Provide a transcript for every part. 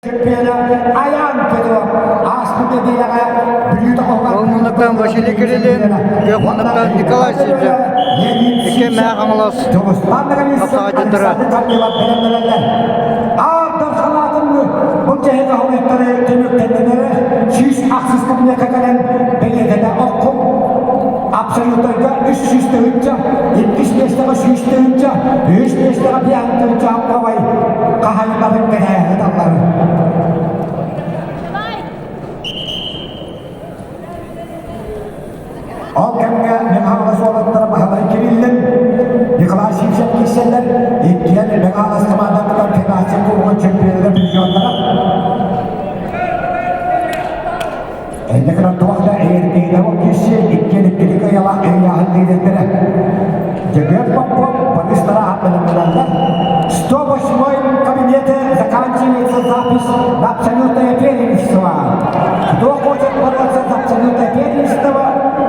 Ол Василий Кириллин, Көхмунуктан Николай Сидоров, икки Мээх Хаҥалас хапсаҕайдьыттара. Абсолютарга 300 тыһыынча, иккис миэстэҕэ 100 тыһыынча, үһүс миэстэҕэ 5 тыһыынча алкабай хаһайыннарын кэтэһэ Ол кэмҥэ Мэҥэ уолаттара Баһылай Кириллин, Николай Сивцев киирсэллэр, иккиэн Мэҥэ Хаҥалас командатыгар Федерация Кубогын чемпионнара, призердара. Инньэ гынан туох да эйэргиинэ ол киирсиэ иккиэн иккилик ыйалаах ыйааһын лиидэрдэрэ. Дьөгүөр Попов Борис Тараһов бэлэмнэнэллэр. 108 кабинете заканчивается запись на абсолютное первенство. Кто хочет бороться за абсолютное первенство,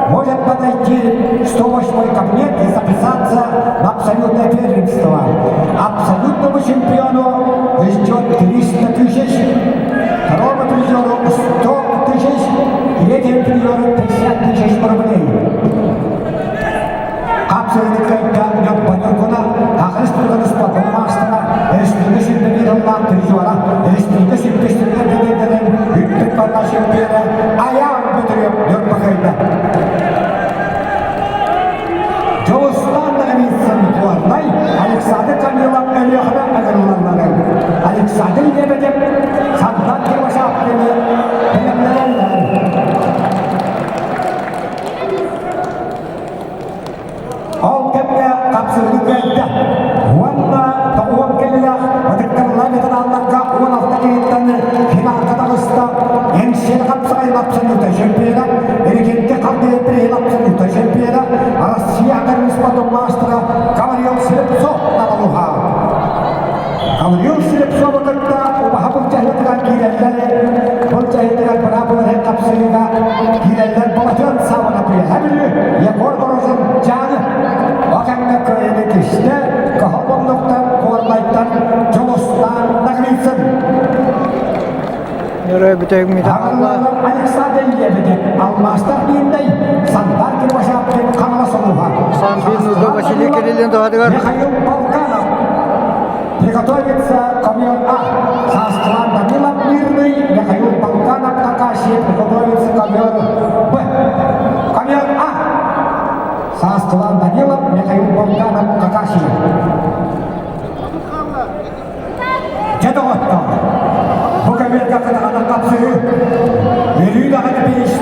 может подойти в 108 кабинет и записаться на абсолютное первенство. Абсолютному чемпиону ждет 300 тысяч, второму призеру 100 тысяч, третьему призеру 50 тысяч рублей. Хапсыһыныккайга Ньоппоньоргуна Ахырыс Турган спортун маастара, республика сүүрбэ призера, республика сүүрбэ бэдэрдэрин үрдүк балла чемпиона Айаан Бөтүрүөп Ньурбахайда. Дьулустаан Ноговицын Горнай, Александр Камилов Өлүөхүмэ ыҥырыллаллар. Александр Лебедев Сардан Кривошапкины бэлэмнэнэллэр. Ол кэмҥэ хапсыһыы кыайда уонна тоҕуһун кэллээх ытыктабыллаах ветераннарга 16 киһиттэн финалга таҕыста. Эҥсиэли хапсаҕайын абсолюта чемпиона, Эрикенти хардыы приһин абсолюта чемпиона, Россия академическай маастара Гаврил Слепцов наҕалуһа. Гаврил Слепцовы кытта убаһа былдьаһыытыгар киирэллэр, былдьаһыытыгар быраабылары хапсыһыыга киирэллэр Балатыан Саввина Бүлүү, Егор Морозов Дьааҥы. Ол кэмҥэ кыайыыны түстэ Кыһыл Муннуктан, Куорлайтан Дьулустаан Ноговицын. Нөрө бүтэһик металла. Александр Лебедев, Алмаастар Биирдэй, Сандар Кривошапкин Хаҥалас улууһа. Самбин Василий Кириллин туһатыгар. Михаил Полканов. Приготовиться ковер А. Саастылаан Данилов Мирный, Михаил Полканов Какаши. Приготовиться ковер Б. Ковер А. Саастылаан Данилов, Михаил Полканов Какаши. Дьэ доҕоттоор, бу көмүөлгэ кытаанах хапсыһыы, өрүү даҕаны бириистэ.